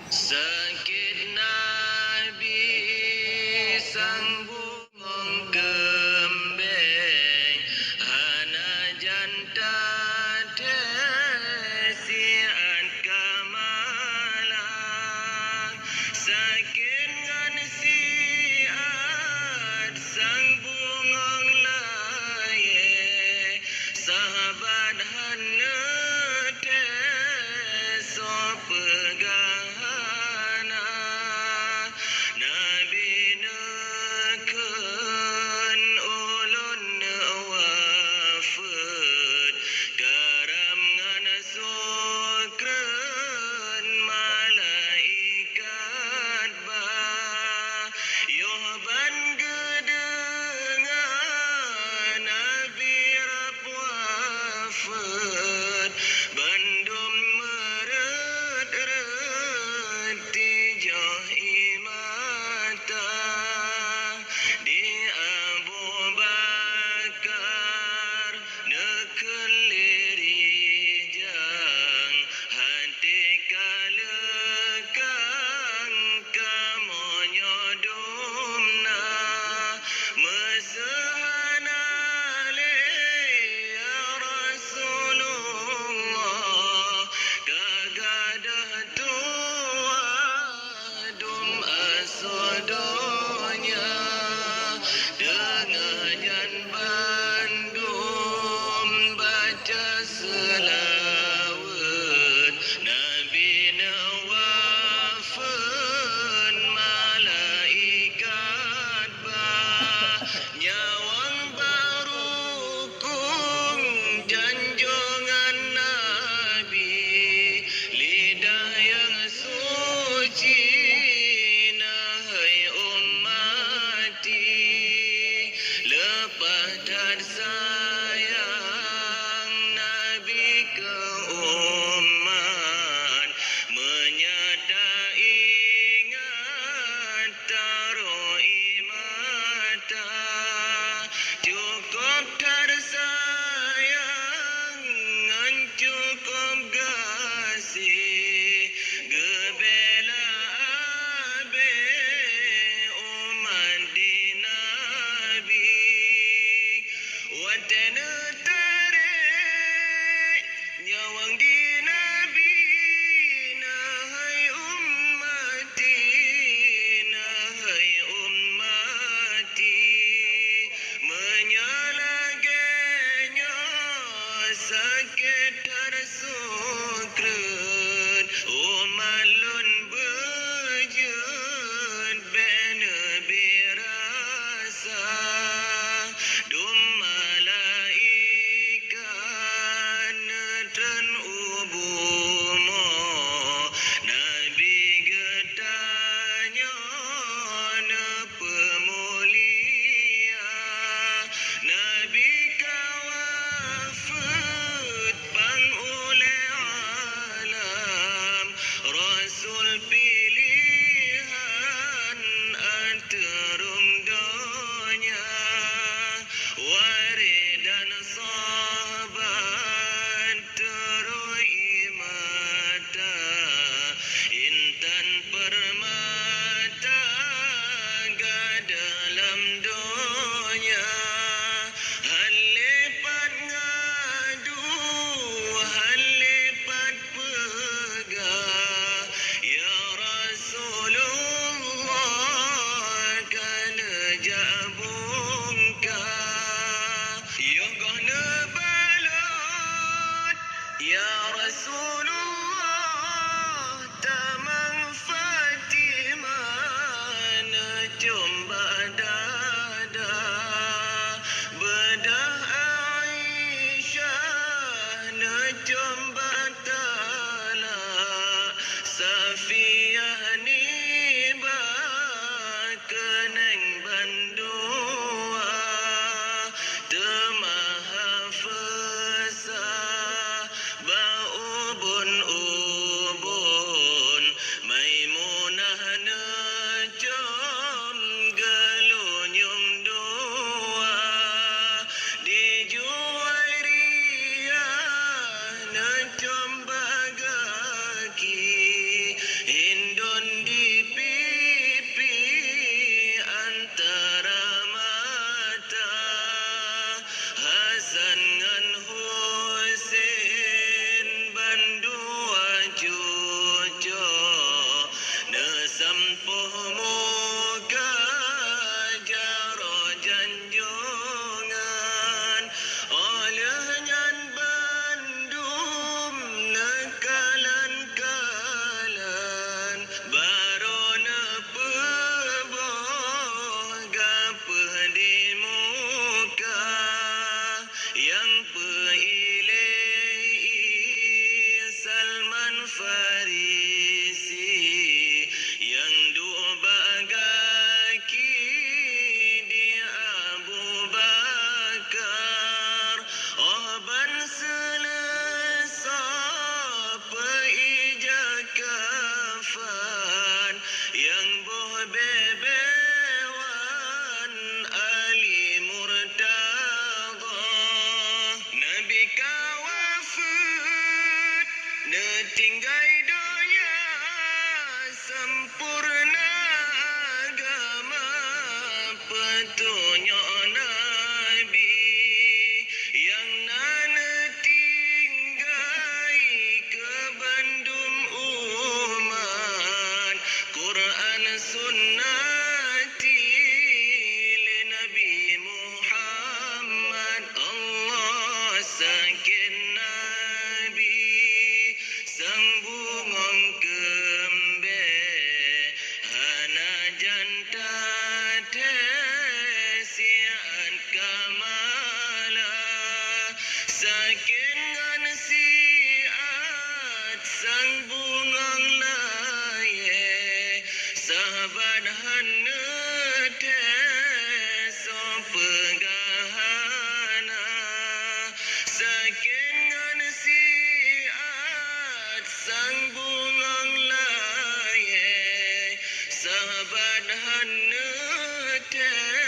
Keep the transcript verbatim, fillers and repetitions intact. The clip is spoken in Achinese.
Sakét Nabi sang bungong keumbeng, hana janta teusiat kamalang. Sakét ngon siat sang bungong layée, sahabat han neuteusoe peugah hana. Nabi neukheun, "Ulôn neuwafeuet, karam ngon sukreun malaikat ba." Yoh ban geudeungoe Nabi rab wafeuet, bandum meureuet-reuet tijoh ie mata. Di Abu Bakar neukheun lé rijang, até ka leukang kamoe nyoe dum na. Meuseuhana lé, ya Rasulullah, ka gadôh tuha dum asoe donya. Deungon nyan bandum baca seulaweuet, Nabi neuwafeuet malaikat ba. Nyawöng barô kong janjongan Nabi, lidah nyang suci, nahai ummati. Leupah that sayang Nabi keu umat, meunyo taingat taroh ie mata. Cukôp that sayang ngon cukôp gaséh, geubela abée umat di Nabi. Watée neutarek nyawöng di Nabi, nahai ummati, nahai ummati. Meunyo lagée nyoe sakét that sukreun, umat lôn beujeuet bék neubri rasa. Dum malaikat neutreun u bumoe, Nabi geutanyoe neupeumulia. Nabi ka wafeuet pang ulée alam, Rasul piléhan ateueh rhueng donya. Waréh dan sahabat teurôi ie mata, intan peurmata gadôh lam donya. Han lé pat ngadu, han lé pat peugah, ya Rasulullah, ka neujak bungka. Yoh goh neubalot, ya Rasulullah, tamong Fatimah neucom bak dada, beudoh Aisyah neucom bak talak, Safiyah nibak keuneng bandua, teuma Hafsah bak ubon-ubon, Maimunah neucom geulunyueng dua, di Juwairiyah neucom bak gaki, Hindu Tinggai donya sampoereuna agama peutunyok Nabi, nyang na neutinggai keu bandum umat Quran Sunnati lé Nabi Muhammad. Allah sakét Nabi, sang bungöng keumbée, hana jan tathée siat kamala. Sakét ngon siat sang bungöng layée, sahabat han neuthée soe peugah hana. Sakét ngon siat sang bungöng layée, sahabat han neuthée